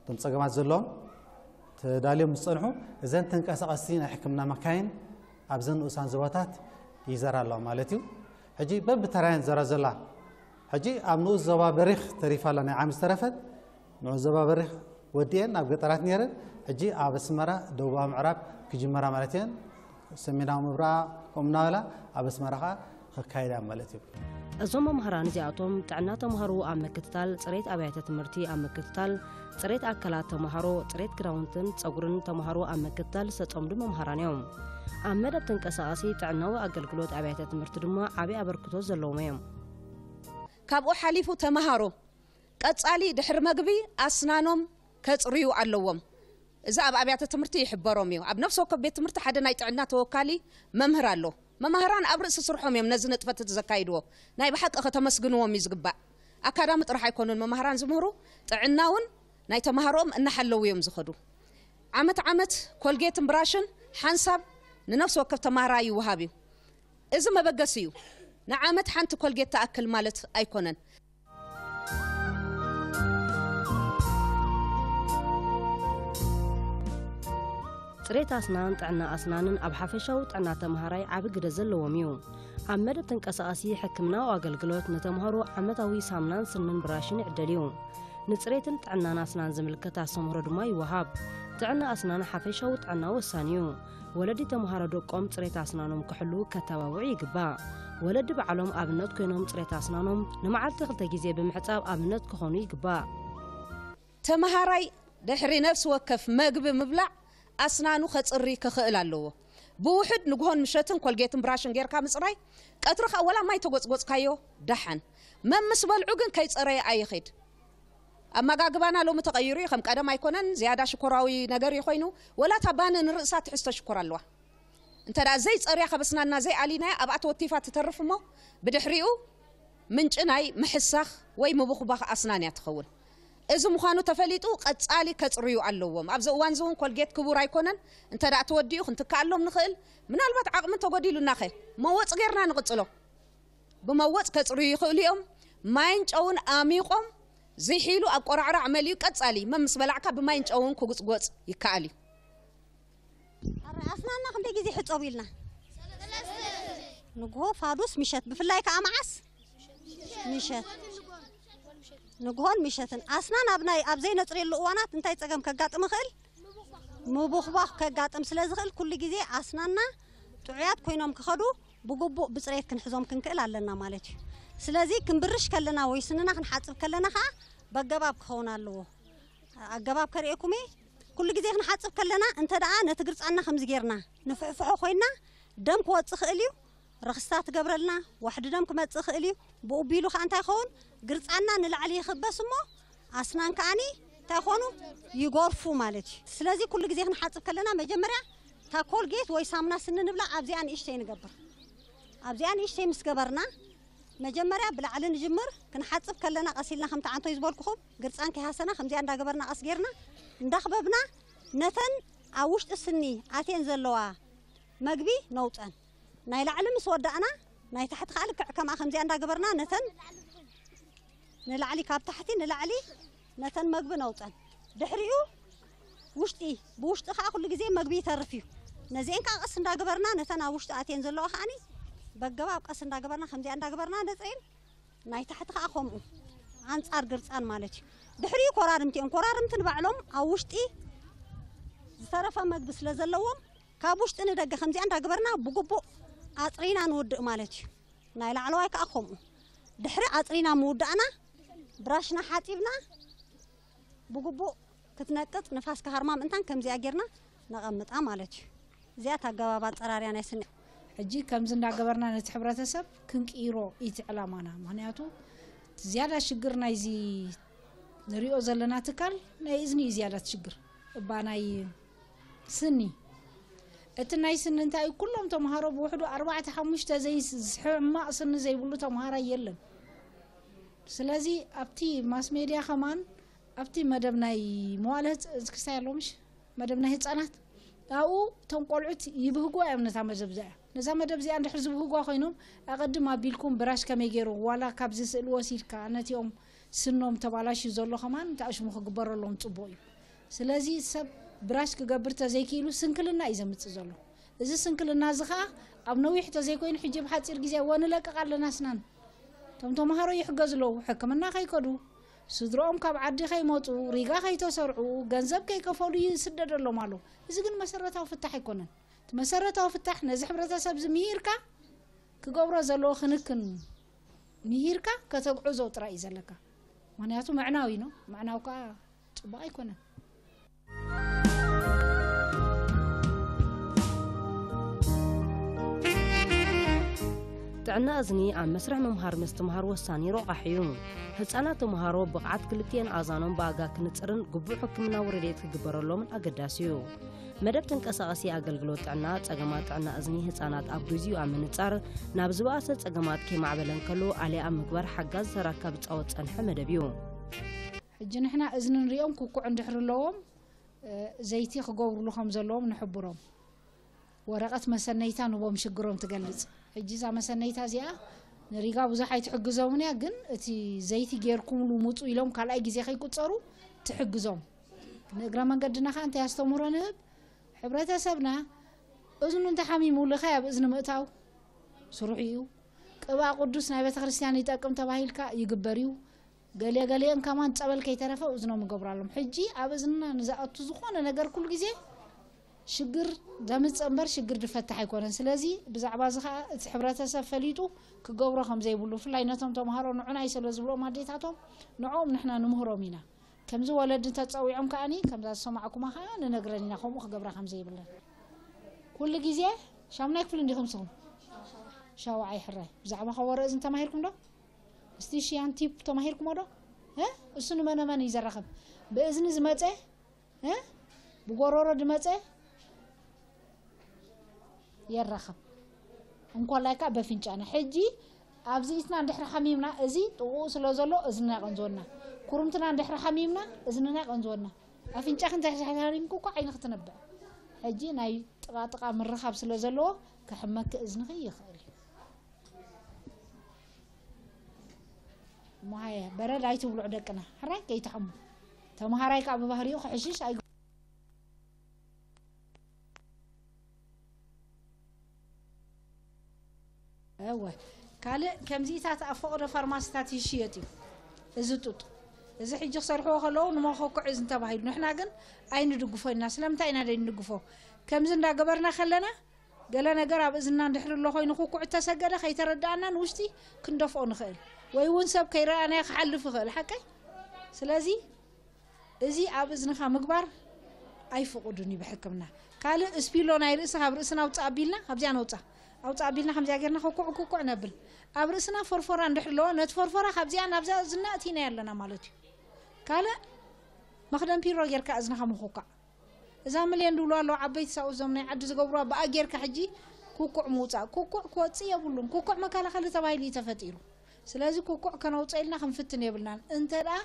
እቶም ጸገማት ዘለዎም ተዳልዮም ምስ ጸንሑ እዘን ተንቀሳቐስቲ ናይ ሕክምና መካይን ኣብዘን ንኡሳን ዞባታት ይዘራ ኣለዋ ማለት እዩ። ሕጂ በብተራየን ዘራ ዘላ ሕጂ ኣብ ንኡስ ዞባ በሪኽ ተሪፋ ኣላ ናይ ዓሚ ዝተረፈት ንኡስ ዞባ በሪኽ ወዲኤን ኣብ ገጠራት ነይረን ሕጂ ኣብ ኣስመራ ደቡባዊ ምዕራብ ክጅመራ ማለት እየን ሰሜናዊ ምብራቕ ከምኡ እናበላ ኣብ ኣስመራ ከዓ ከካይዳ ማለት እዩ። እዞም መምሃራን እዚኣቶም ጥዕና ተምሃሮ ኣብ ምክትታል፣ ፅሬት ኣብያተ ትምህርቲ ኣብ ምክትታል፣ ፅሬት ኣካላት ተምሃሮ፣ ፅሬት ክዳውንትን ፀጉርን ተምሃሮ ኣብ ምክትታል ዝተፀምዱ መምሃራን እዮም። ኣብ መደብ ተንቀሳቓሲ ጥዕናዊ ኣገልግሎት ኣብያተ ትምህርቲ ድማ ዓብዪ ኣበርክቶ ዘለዎም እዮም። ካብኡ ሓሊፉ ተምሃሮ ቀጻሊ ድሕሪ መግቢ ኣስናኖም ከጽርዩ ኣለዎም። እዚ ኣብ ኣብያተ ትምህርቲ ይሕበሮም እዩ። ኣብ ነፍሲ ወከፍ ቤት ትምህርቲ ሓደ ናይ ጥዕና ተወካሊ መምህር ኣሎ። መማህራን ኣብ ርእሲ ስርሖም እዮም ነዚ ንጥፈት እዚ ዘካይድዎ። ናይ ብሓቂ ከተመስግንዎም እዩ ዝግባእ። ኣካዳሚ ጥራሕ ኣይኮኑን መማህራን ዝምህሩ፣ ጥዕና እውን ናይ ተማሃሮኦም እናሓለዉ እዮም ዝኸዱ። ዓመት ዓመት ኮልጌትን ብራሽን ሓንሳብ ንነፍሲ ወከፍ ተማሃራይ ይወሃብ እዩ። እዚ መበገሲ እዩ። ንዓመት ሓንቲ ኮልጌት ትኣክል ማለት ኣይኮነን። ፅሬት ኣስናን ጥዕና ኣስናንን ኣብ ሓፈሻዊ ጥዕና ተምሃራይ ዓቢ ግደ ዘለዎም እዩ። ኣብ መደብ ተንቀሳቓሲ ሕክምናዊ ኣገልግሎት ንተምሃሮ ዓመታዊ ሳምናን ስንን ብራሽን ይዕደል እዩ። ንፅሬትን ጥዕናን ኣስናን ዝምልከት ኣስተምህሮ ድማ ይወሃብ። ጥዕና ኣስናን ሓፈሻዊ ጥዕና ወሳኒ እዩ። ወለዲ ተምሃሮ ደቆም ፅሬት ኣስናኖም ክሕልዉ ከተባብዑ ይግባእ። ወለዲ ባዕሎም ኣብነት ኮይኖም ፅሬት ኣስናኖም ንመዓልቲ ክልተ ግዜ ብምሕፃብ ኣብነት ክኾኑ ይግባእ። ተምሃራይ ድሕሪ ነፍሲ ወከፍ መግቢ ምብላዕ ኣስናኑ ከፅሪ ክኽእል ኣለዎ። ብውሕድ ንግሆን ምሸትን ኮልጌትን ብራሽን ጌርካ ምፅራይ፣ ቀትሪ ኸኣ ወላ ማይ ተጎፅጎፅካዮ ደሓን። መምስ በልዑ ግን ከይፀረየ ኣይኺድ። ኣመጋግባና ሎሚ ተቐይሩ እዩ፣ ከም ቀደም ኣይኮነን። ዝያዳ ሽኮራዊ ነገር እዩ ኮይኑ፣ ወላ እታ ባኒ ንርእሳ ትሕዝቶ ሽኮር ኣለዋ። እንተ ደኣ ዘይጸርያ ከበስናና ዘይኣሊናያ ኣብኣ ተወቲፋ ትተርፍ እሞ፣ ብድሕሪኡ ምንጪ ናይ ምሕሳኽ ወይ ምቡኽባኽ ኣስናን እያ ትኸውን። እዚ ምዃኑ ተፈሊጡ ቀጻሊ ከጽርዩ ኣለዎም። ኣብዚ እዋን እዚ እውን ኮልጌት ክቡር ኣይኮነን። እንተ ደኣ ተወዲኡ ክንትክኣሎም ንኽእል። ምናልባት ዓቕሚ እንተጎዲሉናኸ መወጽ ጌርና ንቕጽሎ። ብመወጽ ከጽርዩ ይኽእሉ እዮም። ማይን ጨውን ኣሚቖም ዝሒሉ ኣብ ቆራዕራዕ መሊኡ ቀጻሊ መም ምስ በላዕካ ብማይን ጨውን ክጉጽጎጽ ይከኣል እዩ። ኣረ ኣስናና ክንደይ ግዜ ሕጸቡ ኢልና? ንግሆ፣ ፋዱስ፣ ምሸት። ብፍላይ ከኣ መዓስ? ምሸት። ንግሆን ምሸትን። ኣስናን ኣብ ናይ፣ ኣብ ዘይነጽርየሉ እዋናት እንታይ ጸገም ከጋጥም ይኽእል? ምቡኽባኽ ከጋጥም ስለ ዝኽእል፣ ኩሉ ግዜ ኣስናና ጥዑያት ኮይኖም ክኸዱ ብግቡእ ብጽሬት ክንሕዞም ክንክእል ኣለና ማለት እዩ። ስለዚ ክንብርሽ ከለና ወይ ስንና ክንሓጽብ ከለና ከኣ በገባብ ክኸውን ኣለዎ። ኣገባብ ከርእየኩም እየ። ኩሉ ግዜ ክንሓጽብ ከለና እንተ ደኣ ነቲ ግርጻና ከምዚ ጌርና ንፍሕፍሖ ኮይና፣ ደም ክወጽእ ክእል እዩ። ረኽስታ ትገብረልና፣ ዋሕዲ ደም ክመጽእ ክእል እዩ። ብኡ ቢሉ ከኣ እንታይ ይኸውን? ግርጻና ንላዕሊ ይኽበስ እሞ ኣስናን ከኣኒ እንታይ ይኾኑ? ይጎርፉ ማለት እዩ። ስለዚ ኩሉ ግዜ ክንሓጽብ ከለና መጀመርያ እታ ኮልጌት ወይ ሳሙና ስኒ ንብላ ኣብዚኣ ንእሽተይ ንገብር። ኣብዚኣ ንእሽተይ ምስ ገበርና መጀመርያ ብላዕሊ ንጅምር። ክንሓጽብ ከለና ቀስ ኢልና ከምቲ ዓንቶይ ዝበልኩኹም ግርጻን ከይሃሰና ከምዚኣ እንዳገበርና ቀስ ጌርና እንዳኽበብና ነተን ኣብ ውሽጢ ስኒ ኣትየን ዘለዋ መግቢ ነውጸን። ናይ ላዕሊ ምስ ወዳእና ናይ ታሕቲ ከኣ ልክዕ ከምኣ ከምዚኣ እንዳገበርና ነተን ንላዕሊ፣ ካብ ታሕቲ ንላዕሊ ነተን መግቢ ነውጸን። ድሕሪኡ ውሽጢ፣ ብውሽጢ ከኣ ኩሉ ግዜ መግቢ ይተርፍ እዩ። ነዚአን ከኣ ቀስ እንዳገበርና ነተን ኣብ ውሽጢ ኣትየን ዘለዋ ከኣኒ በገባብ ቀስ እንዳገበርና ከምዚኣ እንዳገበርና ነጽሬን ናይ ታሕቲ ከኣ ከምኡ ኣንጻር ግርጻን ማለት እዩ። ድሕሪኡ ኮራርምቲ እዮም። ኮራርምቲ ንባዕሎም ኣብ ውሽጢ ዝተረፈ መግቢ ስለ ዘለዎም ካብ ውሽጢ ንደገ ከምዚኣ እንዳገበርና ብግቡእ ኣጽሪና ንውድእ ማለት እዩ። ናይ ላዕለዋይ ከኣ ከምኡ። ድሕሪ ኣጽሪና ምውዳእና ብራሽና ሓጺብና ብግቡእ ክትነቅጽ ንፋስ ክሃርማ ምእንታን ከምዚኣ ጌርና ነቐምጣ ማለት እዩ። እዚኣ እታ ኣገባብ ኣጸራርያ ናይ ስኒ። ሕጂ ከምዚ እንዳገበርና ነቲ ሕብረተሰብ ክንቅይሮ እዩ እቲ ዕላማና። ምኽንያቱ ዝያዳ ሽግር ናይዚ ንሪኦ ዘለና ትካል ናይ እዝኒ እዩ ዝያዳ ሽግር። እባ ናይ ስኒ፣ እቲ ናይ ስኒ እንታይ እዩ? ኩሎም ተምሃሮ ብውሕዱ ኣርባዕተ ሓሙሽተ ዘይ-፣ ሕማቕ ስኒ ዘይብሉ ተምሃራይ የለን። ስለዚ ኣብቲ ማስ ሜድያ ከማን ኣብቲ መደብ ናይ መዋለ ህጽ-፣ ክስታይ ኣሎ ምሽ? መደብ ናይ ህጻናት ኣብኡ እቶም ቆልዑት ይብህጉ እዮም ነታ መደብ እዚኣ። ነዛ መደብ እዚኣ እንድሕር ዝብህጓ ኮይኖም ኣቐድም ኣቢልኩም ብራሽ ከመይ ገይሩ ዋላ ካብዚ ስእሊ ወሲድካ ነቲኦም ስኖም ተባላሽዩ ዘሎ ከማን ተኣሽሙ ክግበረሎም ጽቡቕ እዩ። ስለዚ ሰብ ብራሽ ክገብር ተዘይክኢሉ ስንክልና እዩ ዘምጽእ ዘሎ። እዚ ስንክልና እዚ ኸኣ ኣብ ነዊሕ ተዘይኮይኑ ሕጂ ብሓጺር ግዜ እወ ንለቅቕ ኣለና ስናን። እቶም ተምሃሮ ይሕገዙ ኣለዉ፣ ሕክምና ከይከዱ፣ ስድርኦም ካብ ዓዲ ከይመጹ፣ ሪጋ ከይተሰርዑ፣ ገንዘብ ከይከፈሉ ይስደደሎም ኣሎ። እዚ ግን መሰረታዊ ፍታሕ ኣይኮነን። እቲ መሰረታዊ ፍታሕ ነዚ ሕብረተሰብ እዚ ምሂርካ ክገብሮ ዘለዎ ክንክን ምሂርካ ከተግዕዞ ጥራይ እዩ ዘለካ። ምኽንያቱ ምዕናው እዩ ነው። ምዕናው ከኣ ጽቡቕ ኣይኮነን። ጥዕና እዝኒ ኣብ መስርሕ ምምሃር ምስትምሃር ወሳኒ ረቋሒ እዩ። ህጻናት ተምሃሮ ብቕዓት ክልቲኤን ኣእዛኖም ብኣጋ ክንጽርን ግቡእ ሕክምናዊ ረድኤት ክግበረሎምን ኣገዳሲ እዩ። መደብ ተንቀሳቐሲ ኣገልግሎት ጥዕና ጸገማት ጥዕና እዝኒ ህጻናት ኣብ ግዚኡ ኣብ ምንጻር ናብ ዝበኣሰ ጸገማት ከይማዕበለ እንከሎ ኣልያ ኣብ ምግባር ሓጋዚ ተራ ካብ ዝጻወት ዝጸንሐ መደብ እዩ። ሕጂ ንሕና እዝኒ ንሪኦም ክኩዕ እንድሕር ኣለዎም ዘይቲ ክገብሩሉ ከም ዘለዎም ንሕብሮም። ወረቐት መሰነይታ ንቦም ሽግሮም ትገልጽ። ሕጂ እዛ መሰነይታ እዚኣ ንሪጋ ብዙሕ ኣይትሕግዞምን እያ፣ ግን እቲ ዘይቲ ጌርኩምሉ ምጹ ኢሎም ካልኣይ ግዜ ከይቁጸሩ ትሕግዞም። ንእግረ መንገድና ከኣ እንታይ ኣስተምህሮ ንህብ? ሕብረተሰብና እዝኑ እንተሓሚሙ ልኻይ ኣብ እዝኒ ምእታው ስሩሕ እዩ። ቅብኣ ቅዱስ ናይ ቤተ ክርስቲያን ይጠቅም ተባሂልካ ይግበር እዩ። ገለ ገሊአን ከማን ጸበል ከይተረፈ እዝኖም ይገብሩ ኣለዎም። ሕጂ ኣብ እዝንና ንዝኣቱ ዝኾነ ነገር ኩሉ ግዜ ሽግር ዘምጽእ እምበር ሽግር ዝፈትሕ ኣይኮነን። ስለዚ ብዛዕባ እዚ ከኣ እቲ ሕብረተሰብ ፈሊጡ ክገብሮ ከም ዘይብሉ ብፍላይ ነቶም ተምሃሮ ንዑናይ ስለ ዝብልኦም ኣዴታቶም ንዕኦም ንሕና ንምህሮም ኢና። ከምዚ ወለዲ እንተጸዊዖም ከኣኒ ከምዛ ዝሰማዕኩማ ከኣ ንነግረን ኢና ከምኡ ክገብራ ከም ዘይብለን። ኩሉ ግዜ ሻምናይ ክፍሊ እንዲኹም ንስኹም? ሻውዓይ ሕራይ። ብዛዕባ ከበሮ እዝኒ ተማሂርኩም ዶ? እስቲ ሽያን ቲፕ ተማሂርኩሞ ዶ? እ? እሱ ንመነመን እዩ ዘራኽብ? ብእዝኒ ዝመፀ፣ እ? ብጎሮሮ ዝመፀ የራኽብ። እንኳላይ ከዓ በፍንጫና። ሕጂ ኣብዚ ኢትና እንድሕሪ ሓሚምና፣ እዚ ጥቕኡ ስለ ዘሎ እዝንና ይቐንዝወና። ኩርምትና እንድሕሪ ሓሚምና፣ እዝንና ይቐንዝወና። ኣፍንጫ ክንተ ሓሚምኩ እኮ ዓይንኺ ትነብዕ። ሕጂ ናይ ጥቓ ጥቓ ምርኻብ ስለ ዘለዎ፣ ክሕመኪ እዝንኺ ይኽእል እዩ። እሞ ሃየ፣ በረድ ኣይትብልዑ ደቅና። ሕራይ ከይትሓሙ። ተምሃራይ ከዓ ብባህሪኡ ክሕሽሽ ኣይ-፣ እወ፣ ካልእ ከምዚታት ኣብ ፈቐዶ ፋርማሲታት ይሽየጥ እዩ። እዚ ጡጥ። እዚ ሕጂ ክሰርሕዎ ከለዉ ንመኸኩዕ እዩ እንተባሂሉ። ንሕና ግን ኣይንድግፎ ኢና። ስለምንታይ ኢና ደይንድግፎ? ከምዚ እንዳገበርና ከለና፣ ገለ ነገር ኣብ እዝና እንድሕር ኣሎ ኮይኑ ኩኩዕ እተሰገደ ከይተረድኣና ንውሽጢ ክንደፍኦ ንኽእል። ወይ እውን ሰብ ከይረኣናዮ ክሓልፍ ይኽእል። ሓቀይ? ስለዚ እዚ ኣብ እዝንኻ ምግባር ኣይፍቕዱን እዩ ብሕክምና። ካልእ ስፒሎ ናይ ርእሲ ካብ ርእስና ኣውፅእ ኣቢልና፣ ካብዚኣ ነውፃ። ኣውፅእ ኣቢልና ከምዚኣ ጌርና ኩኩዕ ኩኩዕ ነብል። ኣብ ርእስና ፎርፎራ እንድሕር ኣለዎ፣ ነቲ ፎርፎራ ካብዚኣ ናብዛ እዝና እቲናዮ ኣለና ማለት እዩ። ካልእ መኽደን ፒሮ ጌርካ እዝንኻ ምኹኳዕ። እዛ ምልዮን ድብሉ ኣለዉ ዓበይቲ ሰብኡት፣ እዞም ናይ ዓዲ ዝገብሩዋ ብኣ ጌርካ ሕጂ ኩኩዕ ምውፃእ። ኩኩዕ ክወፅእ የብሉን። ኩኩዕ መከላኸሊ ተባሂሉ እዩ ተፈጢሩ። ስለዚ ኩኩዕ ከነውፅእ ኢልና ክንፍትን የብልናን። እንተ ደኣ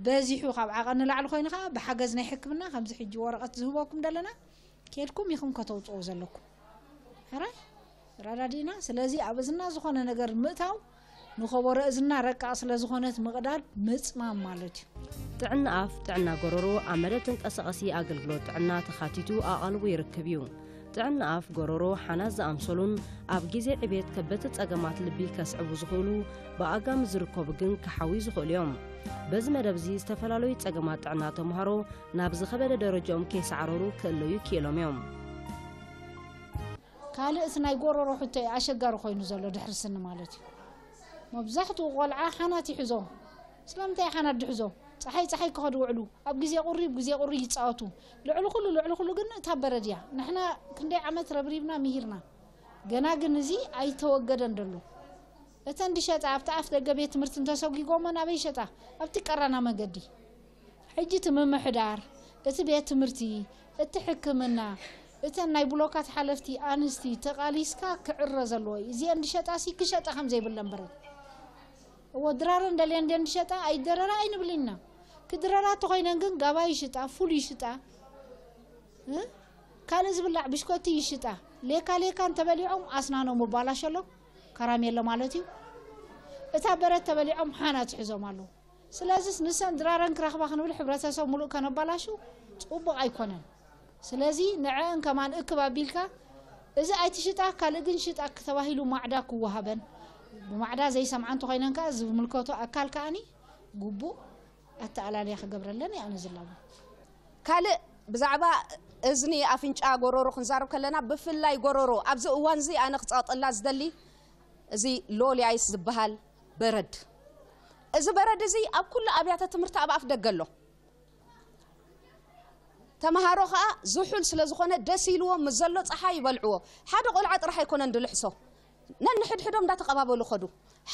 በዚሑ ካብ ዓቐን ንላዕሊ ኮይኑ ከዓ ብሓገዝ ናይ ሕክምና ከምዚ ሕጂ ወረቐት ዝህበኩም ዘለና ኬድኩም ኢኹም ከተውፅኦ ዘለኩም። ሕራይ? ተረዳዲእና። ስለዚ ኣብ እዝና ዝኾነ ነገር ምእታው ንኸበሮ እዝና ረቃቕ ስለ ዝኾነት ምቕዳድ ምጽማም ማለት እዩ። ጥዕና ኣፍ፣ ጥዕና ጎረሮ ኣብ መደብ ተንቀሳቐሲ ኣገልግሎት ጥዕና ተኻቲቱ ኣቓልቦ ይረክብ እዩ። ጥዕና ኣፍ፣ ጎረሮ፣ ሓናት ዝኣምሰሉን ኣብ ግዜ ዕቤት ከበድቲ ጸገማት ልቢ ከስዕቡ ዝኽእሉ ብኣጋም ዝርከቡ ግን ክሓውዩ ዝኽእሉ እዮም። በዚ መደብ እዚ ዝተፈላለዩ ጸገማት ጥዕና ተምሃሮ ናብ ዝኸበደ ደረጃኦም ከይሰዓረሩ ክእለዩ ክኢሎም እዮም። ካልእ እቲ ናይ ጎረሮ ሕቶ እዩ ኣሸጋሪ ኮይኑ ዘሎ ድሕሪ ስኒ ማለት እዩ። መብዛሕትኡ ቆልዓ ሓናት ይሕዞ። ስለምንታይ ሓናት ድሕዞ? ፀሓይ ፀሓይ ክኸዱ ውዕሉ፣ ኣብ ግዜ ቁሪ፣ ኣብ ግዜ ቁሪ ይፃወቱ። ልዕሊ ኩሉ፣ ልዕሊ ኩሉ ግን እታ በረድ እያ። ንሕና ክንደይ ዓመት ረብሪብና ምሂርና። ገና ግን እዚ ኣይተወገደን ደሎ። እተን ድሸጣ ኣብቲ ኣፍ ደገ ቤት ትምህርቲ እንተሰጒጎሞ ናበይ ይሸጣ? ኣብቲ ቀራና መገዲ። ሕጂ እቲ ምምሕዳር፣ እቲ ቤት ትምህርቲ፣ እቲ ሕክምና፣ እተን ናይ ብሎካት ሓለፍቲ ኣንስቲ ተቓሊስካ ክዕረ ዘለዎ እዩ። እዚአን ድሸጣሲ ክሸጣ ከም ዘይብለን በረድ። እዎ ድራረን ደልየን ደን ድሸጣ ኣይደረራ ኣይንብል ኢና። ክድረራ ተኾይነን ግን ጋባ ይሽጣ፣ ፉል ይሽጣ፣ እ? ካልእ ዝብላዕ ብሽኮቲ ይሽጣ። ሌካ ሌካ እንተበሊዖም ኣስናኖም ይባላሸሎም፣ ከራሜሎ ማለት እዩ። እታ በረድ ተበሊዖም ሓና ትሕዞም ኣለዉ። ስለዚስ ንሰን ድራረን ክረኽባ ክንብል ሕብረተሰብ ሙሉእ ከነባላሹ ጽቡቕ ኣይኮነን። ስለዚ ንዐአን ከማን እክብ ኣቢልካ፣ እዚ ኣይትሽጣ ካልእ ግን ሽጣ ተባሂሉ ማዕዳ ክወሃበን፣ ብማዕዳ ዘይሰምዓ እንተኾይነን ከኣ ዝምልከቶ ኣካል ከኣኒ ግቡእ ኣተኣላልያ ክገብረለን እየ ኣነ ዝላቦ። ካልእ ብዛዕባ እዝኒ፣ ኣፍንጫ፣ ጎሮሮ ክንዛረብ ከለና፣ ብፍላይ ጎሮሮ ኣብዚ እዋን እዚ ኣነ ክጸቕጠላ ዝደሊ እዚ ሎሊ ኣይስ ዝበሃል በረድ። እዚ በረድ እዚ ኣብ ኩሉ ኣብያተ ትምህርቲ ኣብ ኣፍ ደገ ኣሎ። ተምሃሮ ኸኣ ዝሑል ስለ ዝኾነ ደስ ኢልዎም ምስ ዘሎ ጸሓይ ይበልዕዎ። ሓደ ቆልዓ ጥራሕ ኣይኮነን ድልሕሶ፣ ነንሕድሕዶም እንዳተቐባበሉ ኸዱ።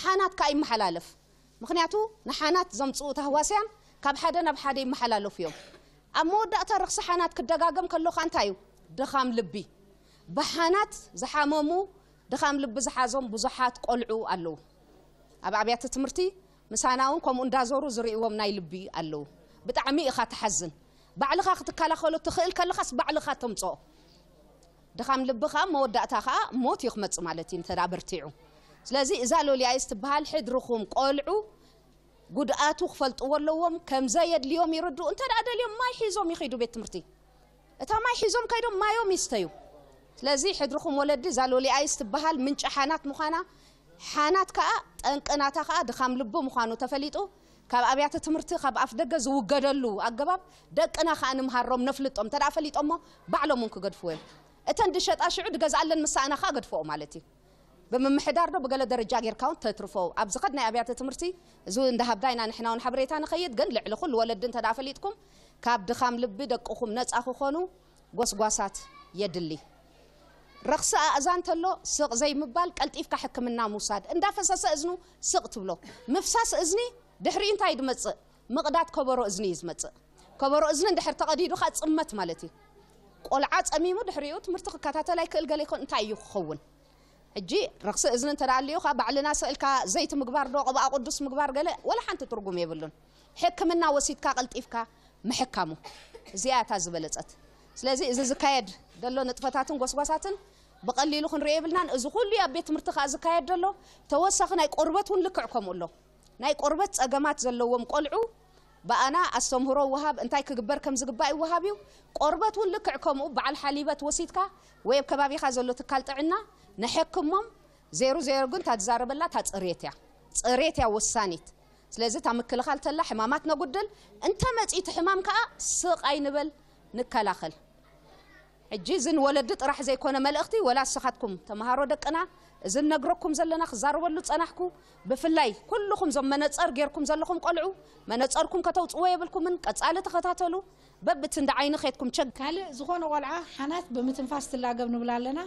ሓናት ከኣ ይመሓላለፍ። ምኽንያቱ ንሓናት ዘምጽኡ ታህዋስያን ካብ ሓደ ናብ ሓደ ይመሓላለፉ እዮም። ኣብ መወዳእታ ረኽሲ ሓናት ክደጋገም ከሎ ኸኣ እንታይ እዩ? ድኻም ልቢ። ብሓናት ዝሓመሙ፣ ድኻም ልቢ ዝሓዞም ብዙሓት ቆልዑ ኣለዉ። ኣብ ኣብያተ ትምህርቲ ምሳና እውን ከምኡ እንዳዞሩ ዝርእይዎም ናይ ልቢ ኣለዉ። ብጣዕሚ ኢኻ ትሓዝን። ባዕልኻ ክትከላኸሎ ትኽእል ከለኻስ ባዕልኻ ተምጽኦ። ድኻም ልቢ ኸኣ መወዳእታ ኸኣ ሞት እዩ ክመጽእ ማለት እዩ፣ እንተ ደኣ በርቲዑ። ስለዚ እዛ ሎሊ ኣይስ ትበሃል ሕድርኹም ቆልዑ ጉድኣቱ ክፈልጥዎ ኣለዎም፣ ከም ዘየድልዮም ይርድኡ። እንተ ደኣ ደልዮም ማይ ሒዞም ይኸይዱ ቤት ትምህርቲ። እታ ማይ ሒዞም ከይዶም ማዮም ይስተዩ። ስለዚ ሕድርኹም ወለዲ እዛ ሎሊ ኣይስ ትበሃል ምንጪ ሓናት ምዃና፣ ሓናት ከኣ ጠንቂ ናታ ከኣ ድኻም ልቢ ምዃኑ ተፈሊጡ፣ ካብ ኣብያተ ትምህርቲ፣ ካብ ኣፍ ደገ ዝውገደሉ ኣገባብ ደቅና ከኣ ንምሃሮም፣ ነፍልጦም። እንተ ደኣ ፈሊጦሞ ባዕሎም እውን ክገድፍዎ እዮም። እተን ድሸጣ ሽዑ ድገዝኣለን ምስ ሰኣና ከኣ ገድፍኦ ማለት እዩ። ብምምሕዳር ዶ ብገለ ደረጃ ጌርካ እውን ተትርፎ። ኣብ ዝኸድ ናይ ኣብያተ ትምህርቲ እዚ እንዳሃብና ኢና ንሕና እውን ሓበሬታ ንኸይድ፣ ግን ልዕሊ ኩሉ ወለዲ እንተ ደኣ ፈሊጥኩም ካብ ድኻም ልቢ ደቅኹም ነጻ ክኾኑ ጎስጓሳት የድሊ። ረኽሲ ኣእዛን ተሎ ስቕ ዘይምባል፣ ቀልጢፍካ ሕክምና ምውሳድ። እንዳፈሰሰ እዝኑ ስቕ ትብሎ። ምፍሳስ እዝኒ ድሕሪኡ እንታይ ድመጽእ? ምቕዳድ ከበሮ እዝኒ እዩ ዝመጽእ። ከበሮ እዝኒ እንድሕር ተቐዲዱ ኸኣ ጽመት ማለት እዩ። ቆልዓ ጸሚሙ ድሕሪኡ ትምህርቲ ክከታተል ኣይክእል፣ ገለ ይኮን፣ እንታይ እዩ ክኸውን? ሕጂ ረኽሲ እዝኒ እንተ ደኣ ኣልዩኻ፣ ባዕልና ስእልካ ዘይቲ ምግባር ዶ፣ ቅብኣ ቅዱስ ምግባር ገለ፣ ወላ ሓንቲ ትርጉም የብሉን። ሕክምና ወሲድካ ቀልጢፍካ ምሕካሙ። እዚኣ እታ ዝበለጸት። ስለዚ እዚ ዝካየድ ዘሎ ንጥፈታትን ጎስጓሳትን ብቐሊሉ ክንሪኦ የብልናን። እዚ ኩሉ ኣብ ቤት ትምህርቲ ከኣ ዝካየድ ዘሎ ተወሳኺ ናይ ቆርበት እውን ልክዕ ከምኡ ኣሎ። ናይ ቆርበት ጸገማት ዘለዎም ቆልዑ ብኣና ኣስተምህሮ ይወሃብ፣ እንታይ ክግበር ከም ዝግባእ ይወሃብ እዩ። ቆርበት እውን ልክዕ ከምኡ በዓል ሓሊበት ወሲድካ ወይ ኣብ ከባቢኻ ዘሎ ትካል ጥዕና ንሕክሞም። ዜሮ ዜሮ ግን እታ ትዛረበላ እታ ጽሬት እያ። ጽሬት እያ ወሳኒት። ስለዚ እታ ምክልኻል ተላ ሕማማት ነጉድል፣ እንተ መጺኡ እቲ ሕማም ከኣ ስቕ ኣይንበል፣ ንከላኸል። ሕጂ እዚ ንወለዲ ጥራሕ ዘይኮነ መልእኽቲ፣ ወላ እስኻትኩም ተምሃሮ ደቅና፣ እዚ ንነግረኩም ዘለና ክዛረበሉ ጸናሕኩ፣ ብፍላይ ኩልኹም እዞም መነጸር ጌርኩም ዘለኹም ቆልዑ፣ መነጸርኩም ከተውጽዎ የብልኩምን፣ ቀጻሊ ተኸታተሉ፣ በብቲ እንዳ ዓይኒ ኸድኩም ቸግ። ካልእ ዝኾነ ቆልዓ ሓናት ብምትንፋስ ትላገብ ንብል ኣለና፣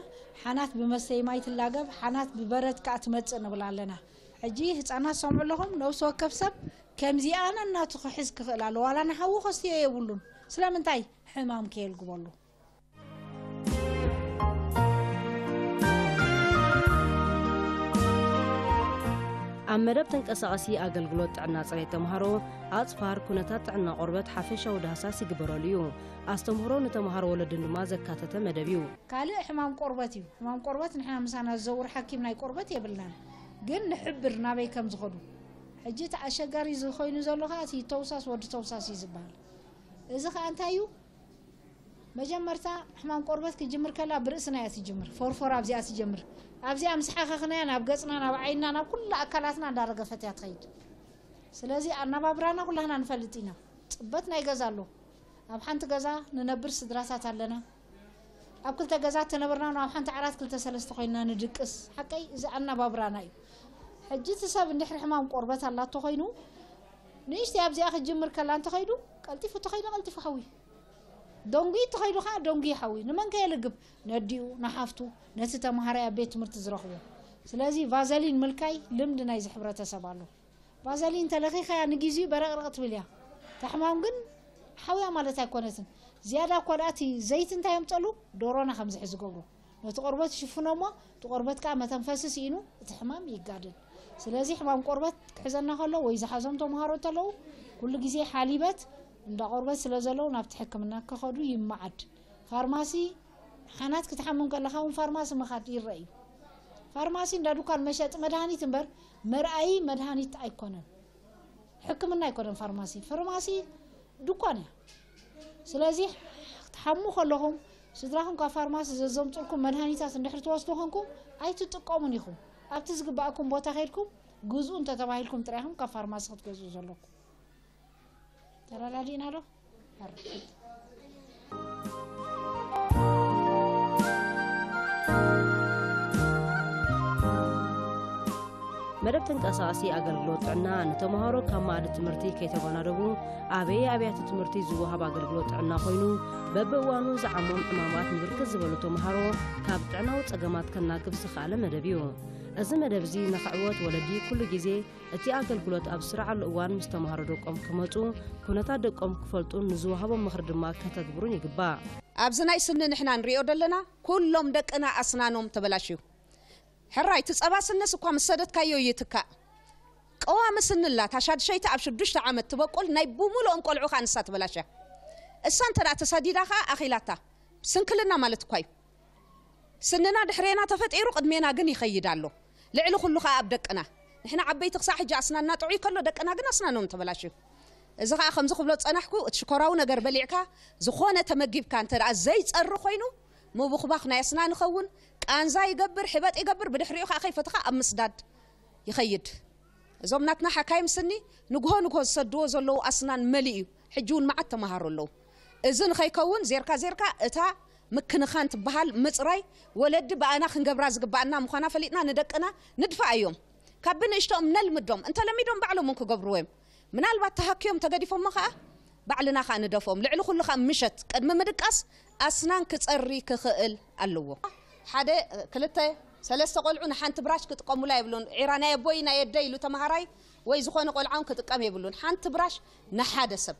ሓናት ብመስተይ ማይ ትላገብ፣ ሓናት ብበረድ ከኣ ትመጽእ ንብል ኣለና። ሕጂ ህጻናት ሰምዑ ኣለኹም፣ ነብሲ ወከፍ ሰብ ከምዚ ኣነ እናቱ ክሕዝ ክኽእል ኣለዎ፣ ዋላ ንሓዉ ከስትዮ የብሉን። ስለምንታይ? ሕማም ከየልግበሉ። ኣብ መደብ ተንቀሳቐሲ ኣገልግሎት ጥዕና ጽሬት ተምሃሮ፣ ኣጽፋር፣ ኩነታት ጥዕና ቆርበት ሓፈሻዊ ዳህሳስ ይግበረሉ እዩ። ኣስተምህሮ ንተምሃሮ ወለድን ድማ ዘካተተ መደብ እዩ። ካልእ ሕማም ቆርበት እዩ። ሕማም ቆርበት ንሕና ምሳና ዝዘውር ሓኪም ናይ ቆርበት የብልናን። ግን ንሕብር ናበይ ከም ዝኸዱ። ሕጂ እቲ ኣሸጋሪ ዝኾይኑ ዘሎ ኸኣ እቲ ተውሳስ ወዲ ተውሳስ እዩ ዝበሃል። እዚ ኸኣ እንታይ እዩ? መጀመርታ ሕማም ቆርበት ክጅምር ከላ ብርእስና እያ ትጅምር። ፎርፎር ኣብዚኣ ትጀምር። ኣብዚኣ ምስ ሓኸኽናያ ናብ ገጽና፣ ናብ ዓይንና፣ ናብ ኩሉ ኣካላትና እንዳረገፈት እያ ትኸይድ። ስለዚ ኣናባብራና ኩላህና ንፈልጥ ኢና። ጽበት ናይ ገዛ ኣሎ። ኣብ ሓንቲ ገዛ ንነብር ስድራታት ኣለና። ኣብ ክልተ ገዛ ተነበርና ኣብ ሓንቲ ዓራት ክልተ ሰለስተ ኮይንና ንድቅስ። ሓቀይ እዚ ኣናባብራና እዩ። ሕጂ እቲ ሰብ እንድሕሪ ሕማም ቆርበት ኣላቶ ኮይኑ ንእሽተይ ኣብዚኣ ክጅምር ከላ እንተኸይዱ ቀልጢፉ ተኸይዱ ቀልጢፉ ሓዊ። ደንጉዩ ተኸይዱ ኸዓ ደንጉዩ ሓዊ። ንመን ከየልግብ? ነዲኡ፣ ንሓፍቱ፣ ነቲ ተምሃራይ ኣብ ቤት ትምህርቲ ዝረኽቦ። ስለዚ ቫዘሊን ምልካይ ልምዲ ናይዚ ሕብረተሰብ ኣሎ። ቫዘሊን ተለኺኻያ ንጊዜኡ በረቕረቕ ትብል እያ። እታ ሕማም ግን ሓውያ ማለት ኣይኮነትን። ዝያዳ እኳ ደኣ እቲ ዘይቲ እንታይ የምፀሉ? ዶሮና ከም ዝሕዝ ዝገብሩ። ነቲ ቆርበት ይሽፍኖ እሞ እቲ ቆርበት ከኣ መተንፈሲ ስኢኑ እቲ ሕማም ይጋደል። ስለዚ ሕማም ቆርበት ክሕዘና ከሎ ወይ ዝሓዞም ተምሃሮ እንተለዉ ኩሉ ግዜ ሓሊበት እንዳ ቆርበት ስለ ዘለዉ ናብቲ ሕክምና ክኸዱ ይመዓድ። ፋርማሲ ሓናት ክትሓምም ከለኻ እውን ፋርማሲ ምኻድ ይረአ እዩ። ፋርማሲ እንዳ ድኳን መሸጢ መድሃኒት እምበር መርኣዪ መድሃኒት ኣይኮነን። ሕክምና ኣይኮነን ፋርማሲ። ፋርማሲ ድኳን እያ። ስለዚ ክትሓሙ ከለኹም ስድራኹም ካብ ፋርማሲ ዘዘምፅልኩም መድሃኒታት እንድሕር ትወስዱ ኮንኩም ኣይትጥቀሙን ኢኹም። ኣብቲ ዝግባኣኩም ቦታ ከይድኩም ግዝኡ እንተተባሂልኩም ጥራይ ኢኹም ካብ ፋርማሲ ክትገዝኡ ዘለኩም። ተረዳዲእና ዶ? መደብ ተንቀሳቓሲ ኣገልግሎት ጥዕና ንተምሃሮ ካብ መኣዲ ትምህርቲ ከይተጓናደቡ ኣበየ ኣብያተ ትምህርቲ ዝወሃብ ኣገልግሎት ጥዕና ኮይኑ በብእዋኑ ዝዓሞም ዕማማት ንብርክት ዝበሉ ተምሃሮ ካብ ጥዕናዊ ጸገማት ከናግፍ ዝኸኣለ መደብ እዩ። እዚ መደብ እዚ ንኽዕወት ወለዲ ኩሉ ግዜ እቲ ኣገልግሎት ኣብ ዝስርዓሉ እዋን ምስ ተምሃሮ ደቆም ክመጹ፣ ኩነታት ደቆም ክፈልጡን ንዝወሃቦም ምኽሪ ድማ ከተግብሩን ይግባእ። ኣብዚ ናይ ስኒ ንሕና ንሪኦ ደለና ኩሎም ደቅና ኣስናኖም ተበላሽዩ። ሕራይ እቲ ጸባ ስንስ እኳ ምስ ሰደድካዮ ይትካእ። ቀዋሚ ስኒ ኣላ፣ እታ ሻድሸይቲ ኣብ ሽዱሽተ ዓመት ትበቁል ናይ ብሙሉኦም ቆልዑ ከኣ ንሳ ትበላሽያ። እሳ እንተ ደኣ ተሰዲዳ ከኣ ኣኺላታ። ስንክልና ማለት እኳ እዩ። ስንና ድሕሬና ተፈጢሩ ቅድሜና ግን ይኸይድ ኣሎ። ልዕሊ ኩሉ ከኣ ኣብ ደቅና። ንሕና ዓበይቲ ክሳዕ ሕጂ ኣስናንና ጥዑይ ከሎ ደቅና ግን ኣስናኖም ተበላሽዩ። እዚ ከኣ ከምዚ ክብሎ ዝጸናሕኩ እቲ ሽኮራዊ ነገር በሊዕካ ዝኾነ ተመጊብካ እንተ ደኣ ዘይጸሪ ኮይኑ ምቡኽባኽ ናይ ኣስናን ይኸውን፣ ቃንዛ ይገብር፣ ሕበጥ ይገብር፣ ብድሕሪኡ ከኣ ከይፈተኻ ኣብ ምስዳድ ይኸይድ። እዞም ናትና ሓካይም ስኒ ንግሆ ንግሆ ዝሰድዎ ዘለዉ ኣስናን መሊኡ እዩ። ሕጂ እውን መዓት ተምሃሮ ኣለዉ። እዚ ንኸይከውን ዜርካ ዜርካ እታ ምክንኻን ትበሃል ምፅራይ ወለዲ ብኣና ክንገብራ ዝግበኣና ምዃና ፈሊጥና ንደቅና ንድፍኣዮም። ካብ ብንእሽቶኦም ነልምዶም። እንተለሚዶም ባዕሎም እውን ክገብርዎ እዮም። ምናልባት ተሃክዮም ተገዲፎሞ ከኣ ባዕልና ከኣ ንደፍኦም። ልዕሊ ኩሉ ከኣ ምሸት ቅድሚ ምድቃስ ኣስናን ክጸሪ ክኽእል ኣለዎ። ሓደ ክልተ ሰለስተ ቆልዑ ንሓንቲ ብራሽ ክጥቀሙላ የብሉን። ዒራ ናይ ኣቦይ ናይ ኣደይ ኢሉ ተምሃራይ ወይ ዝኾነ ቆልዓ እውን ክጥቀም የብሉን። ሓንቲ ብራሽ ንሓደ ሰብ